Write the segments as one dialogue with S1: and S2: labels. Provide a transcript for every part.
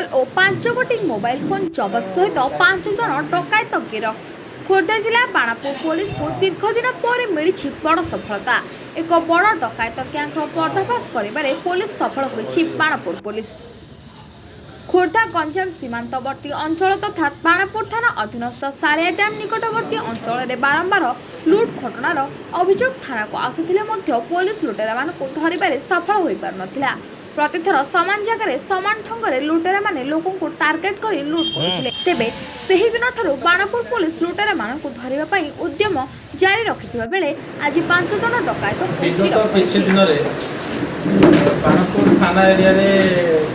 S1: ପିସ୍ତଲ ଓ 5 ଗୋଟି mobile phone ଜବତ ସହିତ 5 ଜଣ ଡକାୟତ ଗିରଫ। ଖୋର୍ଦ୍ଧା ଜିଲ୍ଲା ବାଣପୁର ପୋଲିସକୁ ଦୀର୍ଘ ଦିନ ପରେ ମିଳିଛି ବଡ଼ ସଫଳତା। ଏକ ବଡ଼ ଡକାୟତ ଗ୍ୟାଙ୍ଗର ପର୍ଦ୍ଦାଫାଶ କରିବାରେ ପୋଲିସ ସଫଳ ହୋଇଛି। ବାଣପୁର ପୋଲିସ ଖୋର୍ଦ୍ଧା ଗଞ୍ଜାମ ସୀମାନ୍ତବର୍ତ୍ତୀ ଅଞ୍ଚଳ ତଥା ବାଣପୁର ଥାନା ଅଧୀନସ୍ଥ ଶାଳିଆ ଡ୍ୟାମ୍ ନିକଟବର୍ତ୍ତୀ ଅଞ୍ଚଳରେ ବାରମ୍ବାର ଲୁଟ୍ ଘଟଣାର ଅଭିଯୋଗ ଥାନାକୁ ଆସୁଥିଲେ ମଧ୍ୟ ପୋଲିସ ଲୁଟେରାମାନଙ୍କୁ ଧରିବାରେ ସଫଳ ହୋଇପାରୁନଥିଲା। ପ୍ରତିଥର ସମାନ ଜାଗାରେ ସମାନ ଢଙ୍ଗରେ ଲୁଟେରାମାନେ ଲୋକଙ୍କୁ ଟାର୍ଗେଟ କରି ଲୁଟ୍ କରୁଥିଲେ। ତେବେ ସେହି ଦିନଠାରୁ ବାଣପୁର ପୋଲିସ ଲୁଟେରାମାନଙ୍କୁ ଧରିବା ପାଇଁ ଉଦ୍ୟମ ଜାରି ରଖିଥିବା ବେଳେ ଆଜି 5 ଜଣ ଡକାୟତଙ୍କୁ
S2: ବିଗତ
S1: ଗିରଫ
S2: କିଛି
S1: କରିଛି।
S2: ଦିନରେ ବାଣପୁର ଥାନା ଏରିଆରେ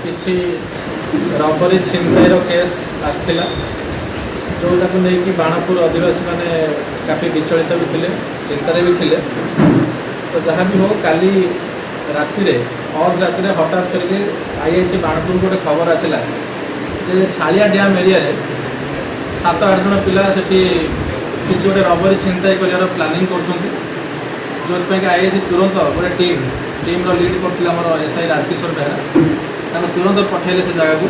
S2: କିଛି ରବରି ଛିନତାଇର କେସ୍ ଆସିଥିଲା, ଯେଉଁଟାକୁ ନେଇକି ବାଣପୁର ଅଧିବାସୀମାନେ କାଫି ବିଚଳିତ ବି ଥିଲେ, ଚିନ୍ତାରେ ବି ଥିଲେ। ତ ଯାହା ବି ହଉ, କାଲି ରାତିରେ, ଅଧ ରାତିରେ ହଠାତ୍ କରିକି ଆଇଆଇସି ବାଣପୁରକୁ ଗୋଟେ ଖବର ଆସିଲା ଯେ ଶାଳିଆ ଡ୍ୟାମ୍ ଏରିଆରେ 7-8 ଜଣ ପିଲା ସେଠି କିଛି ଗୋଟେ ରବରି ଛିନତାଇ କରିବାର ପ୍ଲାନିଂ କରୁଛନ୍ତି। ଯେଉଁଥିପାଇଁ କି ଆଇଆଇସି ତୁରନ୍ତ ଗୋଟେ ଟିମ୍ର ଲିଡ୍ କରୁଥିଲେ ଆମର ଏସ୍ଆଇ ରାଜକିଶୋର ବେହେରା, ତାଙ୍କୁ ତୁରନ୍ତ ପଠାଇଲେ ସେ ଜାଗାକୁ।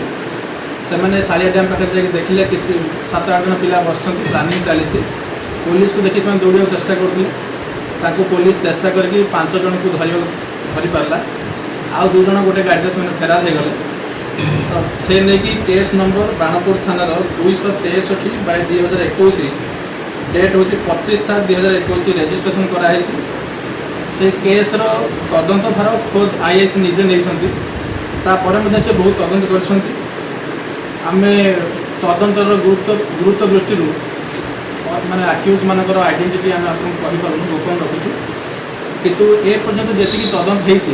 S2: ସେମାନେ ଶାଳିଆ ଡ୍ୟାମ୍ ପାଖରେ ଯାଇକି ଦେଖିଲେ, କିଛି 7-8 ଜଣ ପିଲା ବସିଛନ୍ତି, ପ୍ଲାନିଂ ଚାଲିଛି। ପୋଲିସକୁ ଦେଖି ସେମାନେ ଦୌଡ଼ିବାକୁ ଚେଷ୍ଟା କରୁଥିଲେ। ତାଙ୍କୁ ପୋଲିସ ଚେଷ୍ଟା କରିକି 5 ଜଣଙ୍କୁ ଧରିପାରିଲା। ଆଉ 2 ଜଣ ଗୋଟେ ଗାଡ଼ିରେ ସେମାନେ ଫେରାର ହେଇଗଲେ। ତ ସେ ନେଇକି କେସ୍ ନମ୍ବର ବାଣପୁର ଥାନାର 263/2021, ଡେଟ୍ ହେଉଛି 25/7/2021, ରେଜିଷ୍ଟ୍ରେସନ୍ କରାହେଇଛି। ସେ କେସ୍ର ତଦନ୍ତ ଭାର ଖୋଦ୍ ଆଇଆଇସି ନିଜେ ନେଇଛନ୍ତି। ତାପରେ ମଧ୍ୟ ସେ ବହୁତ ତଦନ୍ତ କରିଛନ୍ତି। ଆମେ ତଦନ୍ତର ଗୁରୁତ୍ୱ ଦୃଷ୍ଟିରୁ ମାନେ ଆକ୍ୟୁଜ୍ ମାନଙ୍କର ଆଇଡେଣ୍ଟିଟି ଆମେ ଆପଣଙ୍କୁ କହିପାରୁନୁ, ଗୋପନ ରଖୁଛୁ। କିନ୍ତୁ ଏ ପର୍ଯ୍ୟନ୍ତ ଯେତିକି ତଦନ୍ତ ହେଇଛି,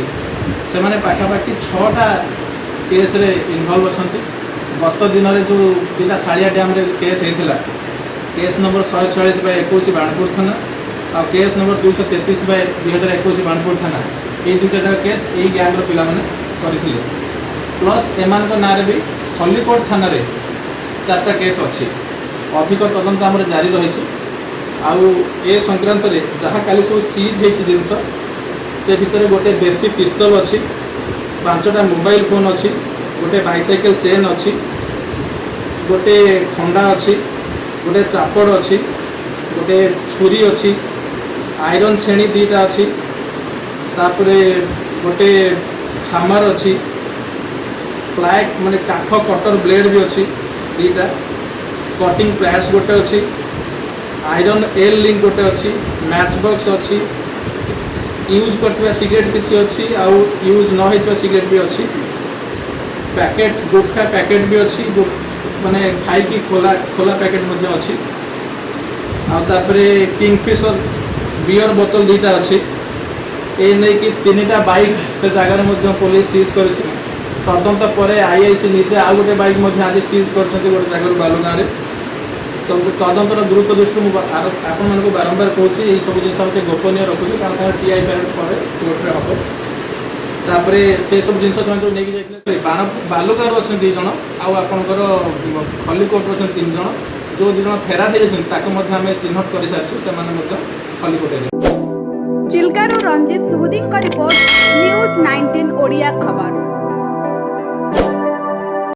S2: ସେମାନେ ପାଖାପାଖି 6ଟା କେସ୍ରେ ଇନଭଲ୍ଭ ଅଛନ୍ତି। ଗତ ଦିନରେ ଯେଉଁ 2ଟା ଶାଳିଆ ଡ୍ୟାମ୍ରେ କେସ୍ ହେଇଥିଲା, କେସ୍ ନମ୍ବର 146/21 ବାଣପୁର ଥାନା ଆଉ କେସ୍ ନମ୍ବର 233/2021 ବାଣପୁର ଥାନା, ଏଇ 2ଟା ଯାକ କେସ୍ ଏଇ ଗ୍ୟାଙ୍ଗର ପିଲାମାନେ କରିଥିଲେ। ପ୍ଲସ୍ ଏମାନଙ୍କ ନାଁରେ ବି ଖଲିକୋଟ ଥାନାରେ 4ଟା କେସ୍ ଅଛି। ଅଧିକ ତଦନ୍ତ ଆମର ଜାରି ରହିଛି। ଆଉ ଏ ସଂକ୍ରାନ୍ତରେ ଯାହା କାଲି ସବୁ ସିଜ୍ ହେଇଛି ଜିନିଷ, ସେ ଭିତରେ ଗୋଟେ ଦେଶୀ ପିସ୍ତଲ ଅଛି, 5ଟା ମୋବାଇଲ ଫୋନ୍ ଅଛି, ଗୋଟେ ବାଇସାଇକେଲ ଚେନ୍ ଅଛି, ଗୋଟେ ଖଣ୍ଡା ଅଛି, ଗୋଟେ ଚାପଡ଼ ଅଛି, ଗୋଟେ ଛୁରୀ ଅଛି, ଆଇରନ୍ ଛେଣି 2ଟା ଅଛି, ତାପରେ ଗୋଟେ ହାମର ଅଛି, ପ୍ଲାକ୍ ମାନେ କାଠ କଟର ବ୍ଲେଡ୍ ବି ଅଛି 2ଟା, କଟିଂ ପ୍ଲାୟର୍ସ ଗୋଟେ ଅଛି, ଆଇରନ୍ ଏଲ୍ ଲିଙ୍କ୍ ଗୋଟେ ଅଛି, ମ୍ୟାଚ୍ ବକ୍ସ ଅଛି, ୟୁଜ୍ କରିଥିବା ସିଗାରେଟ୍ କିଛି ଅଛି ଆଉ ୟୁଜ୍ ନ ହେଇଥିବା ସିଗାରେଟ୍ ବି ଅଛି, ପ୍ୟାକେଟ୍ ଗୁଟଖା ପ୍ୟାକେଟ୍ ବି ଅଛି, ମାନେ ଖାଇକି ଖୋଲା ଖୋଲା ପ୍ୟାକେଟ୍ ମଧ୍ୟ ଅଛି। ଆଉ ତାପରେ କିଙ୍ଗଫିସର ବିୟର ବୋତଲ 2ଟା ଅଛି। ଏ ନେଇକି 3ଟା ବାଇକ୍ ସେ ଜାଗାରେ ମଧ୍ୟ ପୋଲିସ ସିଜ୍ କରିଛି। ତଦନ୍ତ ପରେ ଆଇଆଇସି ନିଜେ ଆଉ ଗୋଟେ ବାଇକ୍ ମଧ୍ୟ ଆଜି ସିଜ୍ କରିଛନ୍ତି ଗୋଟେ ଜାଗାରୁ, ବାଲୁଗାଁରେ। ତ ତଦନ୍ତର ଗୁରୁତ୍ୱ ଦୃଷ୍ଟିରୁ ମୁଁ ଆପଣମାନଙ୍କୁ ବାରମ୍ବାର କହୁଛି, ଏଇ ସବୁ ଜିନିଷ ଆମେ ଟିକେ ଗୋପନୀୟ ରଖୁଛୁ, କାରଣ ତାଙ୍କର ଟିଆଇ ପ୍ୟାରେଡ଼ ପରେ କୋର୍ଟରେ ହେବ। ତାପରେ ସେ ସବୁ ଜିନିଷ ସେମାନେ ଯେଉଁ ନେଇକି ଯାଇଥିଲେ, ସେ ବାଲୁଗାଁରୁ ଅଛନ୍ତି 2 ଜଣ ଆଉ ଆପଣଙ୍କର ଖଲିକୋଟରୁ ଅଛନ୍ତି 3 ଜଣ। ଯେଉଁ 2 ଜଣ ଫେରାର ହେଇଯାଇଛନ୍ତି, ତାକୁ ମଧ୍ୟ ଆମେ ଚିହ୍ନଟ କରିସାରିଛୁ। ସେମାନେ ମଧ୍ୟ ଖଲିକୋଟ ଏରିଆ।
S1: ଚିଲ୍କାରୁ ରଞ୍ଜିତ ସୁବୁଧିଙ୍କ ରିପୋର୍ଟ, ନ୍ୟୁଜ୍ 19 ଓଡ଼ିଆ ଖବର।